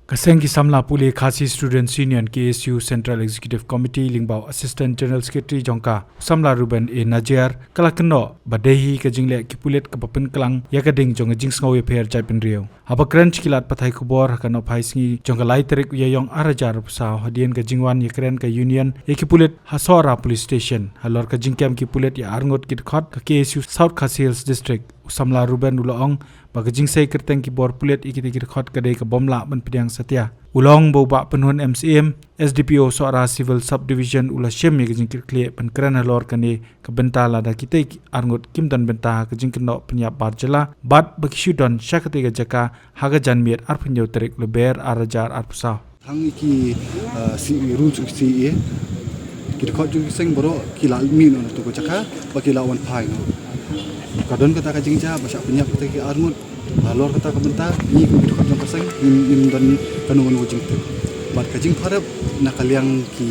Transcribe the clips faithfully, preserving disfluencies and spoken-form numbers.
Ka seng ki samla pule Khasi Students Union, K S U, Central Executive Committee, lyngba u Assistant General Secretary jong ka, u samla Reuben A Najiar, ka la kynnoh ba dei hi ka jingleh ki pulit kaba pynkhlaiñ ïa ka ding jong ka jingsngew ïapher jaitbynriew. Haba kren sha ki lad pathai khubor ha ka nohphai sngi jong ka lai tarik u Ïaïong ar hajar arphew saw, hadien ka jingwan ïakren ka Union ïa ki pulit ha Sohra Police Station halor ka jingkem ki pulit ïa arngut ki dkhot ka K S U South Khasi Hills District, u samla Reuben u la ong ba ka jingsei kyrteng ki bor pulit ïa kita ki dkhot ka dei ka bym lah ban pdiang satia. U la ong ba u Bah Pynhun M Syiem, S D P O Sohra Civil Subdivision, u la shim ïa ka jingkitkhlieh ban kren halor kane ka bynta lada kita ki arngut kim don bynta ha ka jingkynnoh pynïap bar jylla bad ba ki shu don sha katei ka jaka ha ka janmiet arphew hynñiew tarik Lber ar hajar arphew saw. Tang ïa ki, uh, C E, rules of C E A, ki dkhot jong ki seng baroh ki la mih noh na tu ka jaka ba ki la wan phai noh. Ka don kata ka jingjia ba shah pynïap kita ki arngut. Halor kata ka bynta, ngi kum ki dkhot jong ka seng ngim, ngim don kano kano ka jingtip. Bad ka jingpharap na ka liang ki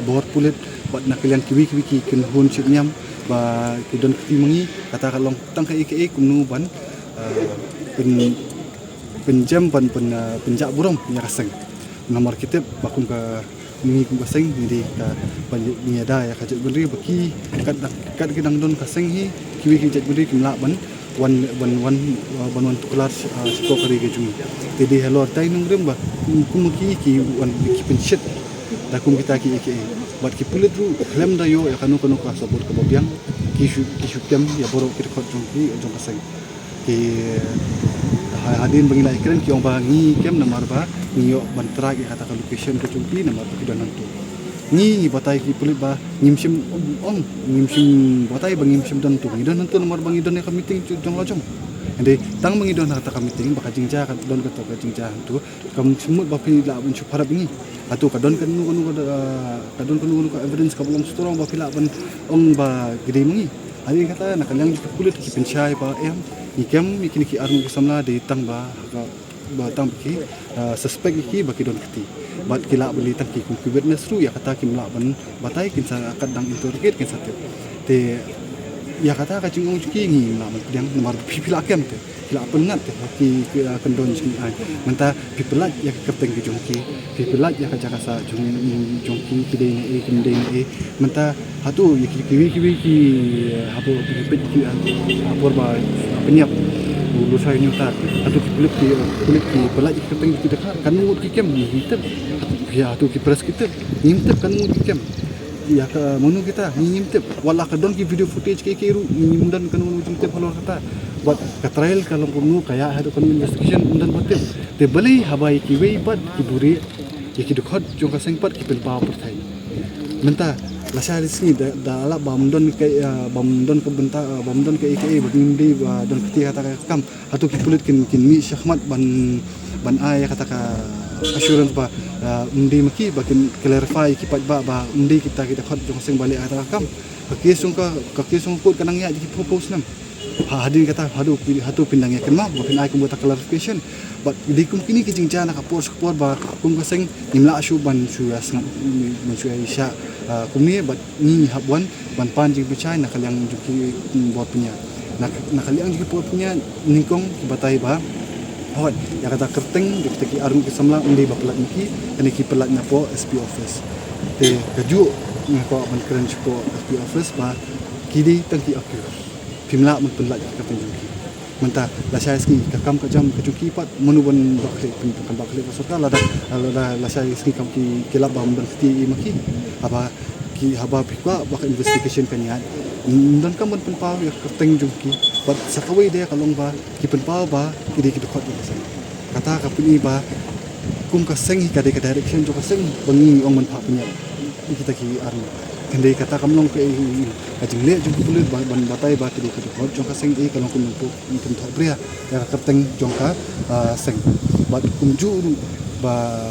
bor pulit bad na ka liang kiwei kiwei ki kynhun shit niam ba ki don kti ma ngi, kata ka long tang kaei kaei kumno ban, uh, pyn, pynjem ban pyn, uh, pynjah burom ïa ka seng. Namar ki tip ba kum ka ngi kum ka seng ngi dei ka ban ïada ïa ka jaitbynriew ba ki kat, kat ki dang don ka seng hi, kiwei ki jaitbynriew kim lah ban wan, ban wan, uh, ban wan tuklar, uh, sha ka ri ka jong ngi. Te dei halor tai nongrim ba kum, kum ki, ki wan ki pynshit da kum kita kiei kiei. Bad ki pulit ruh khlem da ïoh ïa kano kano ka sabot kaba biang, ki shu, ki shu kem ïa baroh ki dkhot jong ki, jong ka seng. Ki ha-, hadien ba ngi la ïakren ki ong ba ngi kem namar ba ngi ïoh ban track ïa kata ka location ka jong ki namar ba ki don hangto. Ngi, ngi batai ki pulit ba ngim shym ong, ngim shym batai ba ngim shym don hangto. Ngi don hangto namar ba ngi don ïa ka meeting jong la jong. Hynrei tang ba ngi don ha kata ka meeting ba ka jingjia ka don kata ka jingjia hangto, kam shym mut ba phi lah ban shu pharap ngi. Hato ka don kano kano ka, ka don kano kano ka evidence kaba long strong ba phi lah ban ong ba ki dei ma ngi. Hadien kata na ka liang jong ki pulit ki pynshai ba em, ngi kem ïa kine ki arngut ki samla dei tang ba ha ka, ba tang ba ki, uh, suspect ïa ki ba ki don kti. Bad ki lah ban leh tang ki kum ki witness ruh, ïa kata kim lah ban batai, kin sa kat dang interrogate kin sa tip. Te ïa kata ka jingong jong ki ngim lah ban pdiang namar phi, phi lah kem te. Phi lah pynngat te ha ki, ki, uh, kyndon jong ngi ai. Mynta phi pyllait ïa ka kyrteng ka jong ki, phi pyllait ïa ka jaka sah jong, jong ki, ki dei ne ei, kim dei ne ei. Mynta hato ïa ki, kiwei kiwei ki, uh, hapoh ki peit ki, uh, ha por ba pynïap u Lusai Hynñiewta, hato ki pulit ki, uh, pulit ki pyllait ïa ka kyrteng jong ki da kha, katno ngut ki kem, ngim tip. Ïa hato ki press ki tip, ngim tip katno ngut ki kem. Ïa ka mano kita, ngi ngim tip. Wat la ka don ki video footage kiei kiei ruh, ngi ngim don kano kano jingtip halor kata. Bad ka trial ka long kumno, ka ïaid haduh kano investigation, ngim don ba tip. Te balei haba ïa kiwei pat ki buri, ïa ki dkhot jong ka seng pat ki pynpaw pyrthei. Mynta lashai sngi da, da lap ba ym don ka, ah, ba ym don ka bynta, ah, ba ym don kaei kaei, ba ngim dei ba don kti kata ka kam. Hato ki pulit kin, kin mih shakhmat ban, ban ai kata ka assurance ba, ah, ym dei ma ki, ba kin clarify ki pat ba, ba ym dei kita ki dkhot jong ka seng ba leh kata ka kam. Ka case jong ka, ka case jong ka court ka nang ïaid ki phew phew snem. Ha, hadien kata, hato phi, hato phin nang ïa kynmaw ba phin ai kum kata clarification. Bad dei kum kine ki jingjia na ka por sha ka por ba kum ka seng ngim lah shuh ban shu ïa sngap, ban shu ïa shah, ah, kumne bad ngi hap wan ban pan jingpynshai na ka liang jong ki, mm, bor pynïaid. Na, na ka liang jong ki bor pynïaid nyngkong ki batai ba, hooid, ïa kata kyrteng jong kita ki arngut ki samla ym dei ba pyllait ma ki, kane ki pyllait napoh S P office. Te kajuh nga kwah ban kren shapoh S P office ba ki dei tang ki accused. Phim lah ban pyllait ïa ka kyrteng jong ki. Mynta lashai sngi ka kam ka jam ka jong ki pat, mano ban bakhleh, pyn-, pyn-, bakhleh ka sorkar lada, lada lashai sngi kam ki, ki lap ba ym don kti ma ki. Haba ki, haba phi kwah ba ka investigation kan ïaid, ym don kam ban pynpaw ïa ka kyrteng jong ki. Bad sa kawei de ka long ba ki pynpaw ba ki dei ki dkhot jong ka seng. Kata ka pyni ba kum ka seng hi ka dei ka direction jong ka seng ba ngi ong ban phah pynïap ïa kita ki arngut. Hynrei kata kam long ka, ka jingleh jong ki pulit ban, ban batai ba ki dei ki dkhot jong ka seng, eh, ka long kum nongpynthohbria ïa ka kyrteng jong ka, ah, seng. Bad kumjuh ruh ba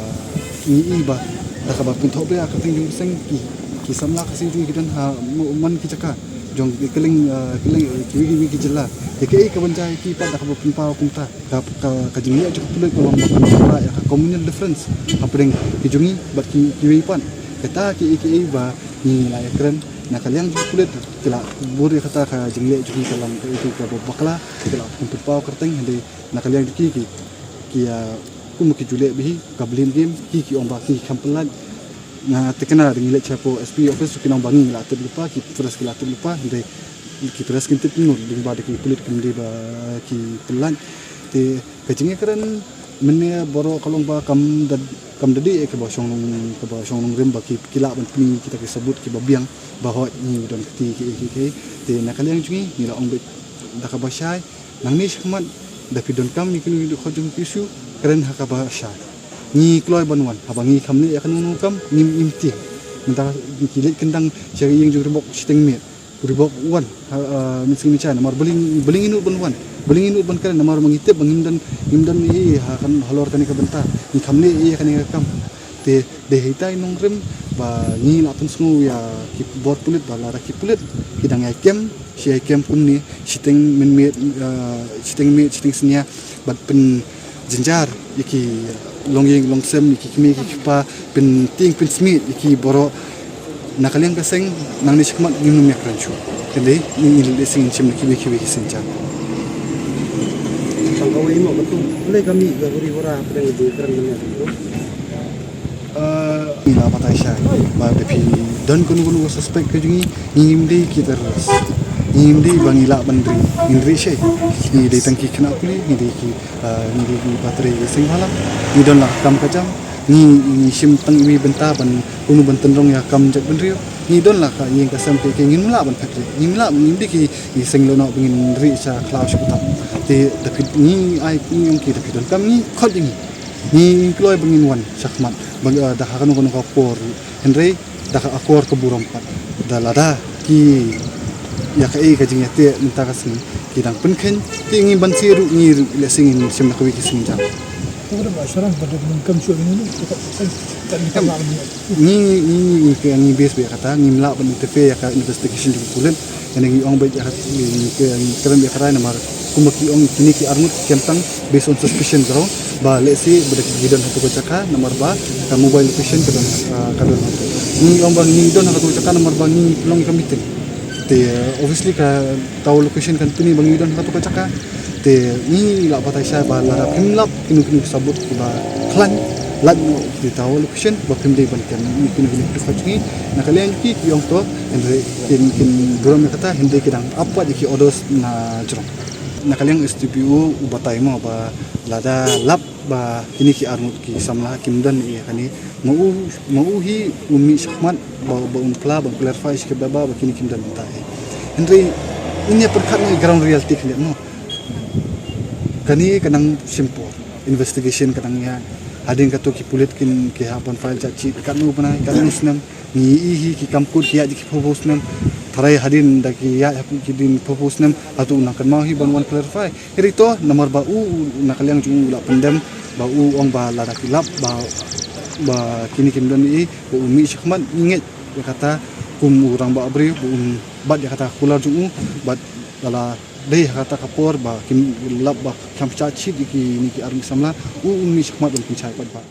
ngi i ba da kaba pynthohbria ïa ka kyrteng jong ka seng, ki, ki samla ka seng jong ngi ki don ha mo-, man ki jaka jong ki kylleng, ah, kylleng, eh, kiwei kiwei ki jylla. Te kaei kaban jia ïa ki pat da kaba pynpaw kumta? Ka, ka, ka jingleh jong ka pulit ka long ba kan wanrah ïa ka communal difference hapdeng ki jong ngi bad ki, kiwei pat. Kata kiei kiei ba ngi la ïakren, na ka liang jong ka pulit ki la bud ïa kata ka jingleh jong ngi ka long kaei kaei kaba bakla, ki la pynpaw kyrteng, hynrei na ka liang jong ki, ki, ki, ah, Kum ki ju leh bha hi ka blame game, ki ki ong ba ki kam pynlait. Nga te kane da ngi leit sha pdeng S P office, ki ong ba ngi la tip lypa, ki press ki la tip lypa, hynrei ki press kin tip kumno, lyngba da ki pulit kim dei ba ki pynlait. Te ka jingïakren mynne baroh ka long ba kam da, kam da dei kaba shong nong, kaba shong nongrim ba ki, ki lah ban pyni kita ki sabut kiba biang ba hooid ngi don kti ki, ki, ki. Te na ka liang jong ngi, ngi la ong beit da kaba shai. Nangne shakhmat, da phi donkam ïa kino kino ki khot jong ki issue, kren ha kaba shai. Ngi kloi ban wan, haba ngi kham leh ïa kano kano kam, ngim, ngim tieng. Mynta ki leit kyndang sha ïing jong u Riewbok shiteng miet. U Riewbok wan, ha, ha, mynsngi mynshuwa, namar balei, balei ngi nud ban wan. Balei ngi nud ban kren, namar ba ngi tip ba ngim don, ngim don ei ei ha kan, halor kane ka bynta. Ngi kham leh ei ei ha kane ka kam. Te dei hangtai nongrim ba ngi la pynsngew ïa ki bor pulit ba lada ki pulit ki dang ïai kem, shi ïai kem kumne, shiteng mynmiet, eh, shiteng miet, shiteng synñia, bad pynjynjar ïa ki longïing longsem, ïa ki kmie ki kpa, pyntieng pynsmiej ïa ki baroh. Na ka liang ka seng, nangne shakhmat ngim nym ïakren shuh. Te dei, ngi, ngi leit seng shim na kiwei kiwei ki sienjam. Tang kawei mo, katu, balei ka mih ka huri hura pdeng jingkren mynne? Ah, ngi la batai shai ba da phi don kano kano ka suspect ka jong ngi, ngim dei ki terrorist. Ngim dei ba ngi lah ban ri, ngin ri shai. Ngi dei tang ki khynnah pule, ngi dei ki, ah, ngi dei ki patri ki seng bhalang. Ngi don la ka kam ka jam. Ngi, ngi shim tang iwei bynta ban, kumno ban tynrong ïa ka kam jaitbynriew. Ngi don la ka ïing ka sem, te ngim lah ban phet ri. Ngim lah, ngim dei ki, ki seng lehnoh ba ngin ri sha khlaw sha kutap. Te da phi, ngi ai, ngi ong ki da phi donkam, ngi khot ïa ngi. Ngi, ngi kloi ba ngin wan shakhmat, ba, eh, da ha kano kano ka por, hynrei da ka akor ka burom pat. Da lada ki ïa kaei ka jingïateh mynta ka sngi ki dang pynkheiñ, te ngi ban siew ruh, ngi lehse ngin shim na kawei ki sienjam. Ngi, ngi, ngi, ngi, ngi base beit ïa kata, ngim lah ban interfere ïa ka investigation jong ki pulit. Kane ngi ong beit ïa ka, ngi, ngi, ngi kren beit ïa kata namar kumba ki ong kine ki arngut ki kem tang based on suspicion ground ba lehse ba da ki don hato ka jaka namar ba ka mobile location ka don, ah, ka don hato. Ngi ong ba ngi don hato ka jaka namar ba ngi pynlong ïa ka meeting. Te, ah, obviously ka tower location kan pyni ba ngi don hato ka jaka. Te ngi la batai shai ba lada phim lap kino kino ki sabut kiba khlaiñ, lait noh ki tower location ba phim dei ban kem kino kino ki dkhot jong ngi. Na ka liang ki, ki ong to, hynrei kin, kin burom ïa kata, hynrei ki dang ap pat ïa ki orders na jrong. Na ka liang S D P O u batai mo ba lada lap ba kine ki arngut ki samla kim don ïa kane, ma u, ma u hi un mih shakhmat ba, ba un phla, ba un clarify sha ki ba, ba, ba kine kim don mynta hi. Hynrei ngin ïa pyrkhat na ground reality khyndiat mo. Kane ka dang shim por. Investigation ka dang ïaid. Hadien kato ki pulit kin, ki hap ban file charge sheet katno bnai, katno snem. Ngi ïohi hi ki kam kut ki ïaid ki phew phew snem. Tharai hadien da ki ïaid ha ki dien phew phew snem, hato u nang kynmaw hi ban wan clarify. Hynrei to, namar ba u, u na ka liang jong u la pyndem, ba u ong ba lada ki lap, ba, ba kine kim don ei ei, ba un mih shakhmat, ngi ngeit ïa kata kum u rangbah briew, ba un bat ïa kata kular jong u, bad lada dei ha kata ka por ba kim lap ba kam charge sheet ïa kine ki arngut samla, u un mih shakhmat ban pynshai pat ba.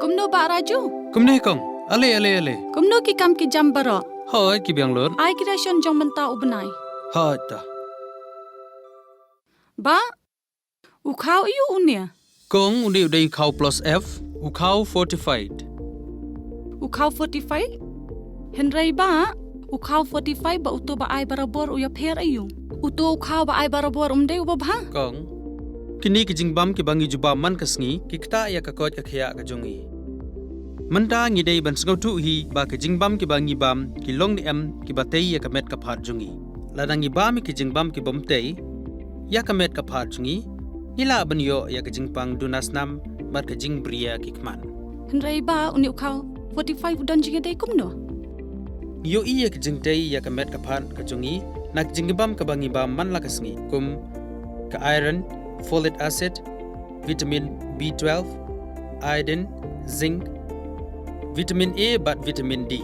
Kumno Bah Raju? Kumne kong. Ale, ale, ale. Kumno ki kam ki jam baroh? Hooid, ki biang lut. Ai ki ration jong mynta u bnai. Hooid ta. Bah, u khaw aiu une? Kong, une u dei u khaw plus F, u khaw fortified. U khaw fortified? Hynrei bah, u khaw fortified bad uto ba ai barabor u ïapher aiu? Uto u khaw ba ai barabor um dei uba bha? Kong, kine ki jingbam kiba ngi ju bam man ka sngi, ki ktah ïa ka koit ka khiah ka jong ngi. Mynta ngi dei ban sngewthuh hi ba ki jingbam kiba ngi bam, ki long ne em kiba tei ïa ka met ka phad jong ngi. Lada ngi bam ïa ki jingbam kibym tei ïa ka met ka phad jong ngi, ngi lah ban ïoh ïa ka jingpang duna snam bad ka jingbria ki khmat. Hynrei bah, une u khaw fortified u don jingïadei kumno? Ngi ïohi ïa ka jingtei ïa ka met ka phad ka jong ngi na ka jingbam kaba ngi bam man la ka sngi, kum ka iron, folic acid, vitamin B twelve, iodine, zinc, vitamin A bad vitamin D.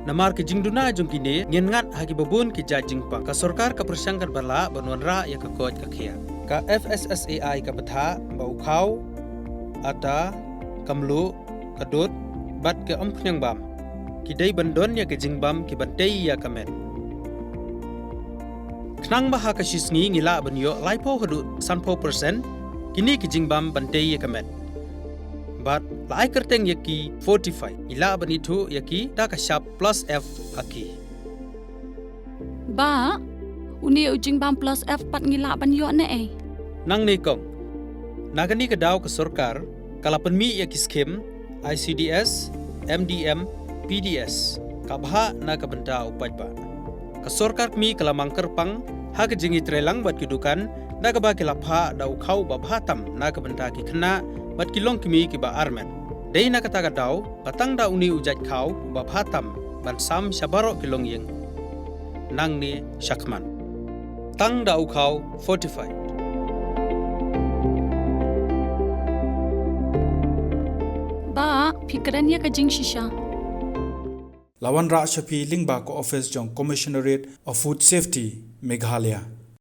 Namar ka jingduna jong kine, ngin ngat ha kiba bun ki jait jingpang. Ka sorkar ka pyrshang katba lah ban wanrah ïa ka koit ka khiah. Ka F S S A I ka batai ba u khaw, ata, ka mluh, ka dud, bad ka umphniang bam, ki dei ban don ïa ka jingbam kiban tei ïa ka met. Ka Nang ba ha ka shi sngi ngi lah ban ïoh laiphew haduh sanphew percent kine ki jingbam ban tei ïa ka met. Bad la ai kyrteng ïa ki Fortify, ngi lah ban ithuh ïa ki da ka shap Plus F ha ki. Bah, une u jingbam Plus F pat ngi lah ban ïoh ne ei? Nangne kong, na kane ka daw ka sorkar ka la pynmih ïa ki skim I C D S, M D M, P D S, ka bhah na ka bynta u paidbah. Ka sorkar kmie ka la mang kyrpang ha ka jingïatreilang bad ki dukan, da kaba ki la phah da u khaw uba bha tam na ka bynta ki khynnah bad ki longkmie kiba armet. Dei na kata ka daw ba tang da une u jait khaw uba bha tam ban sam sha baroh ki longïing. Nangne shakhmat, tang da u khaw Fortify. Bah, phi kren ïa ka jingshisha. La wanrah sha phi lyngba ka office jong Commissionerate of Food Safety, Meghalaya.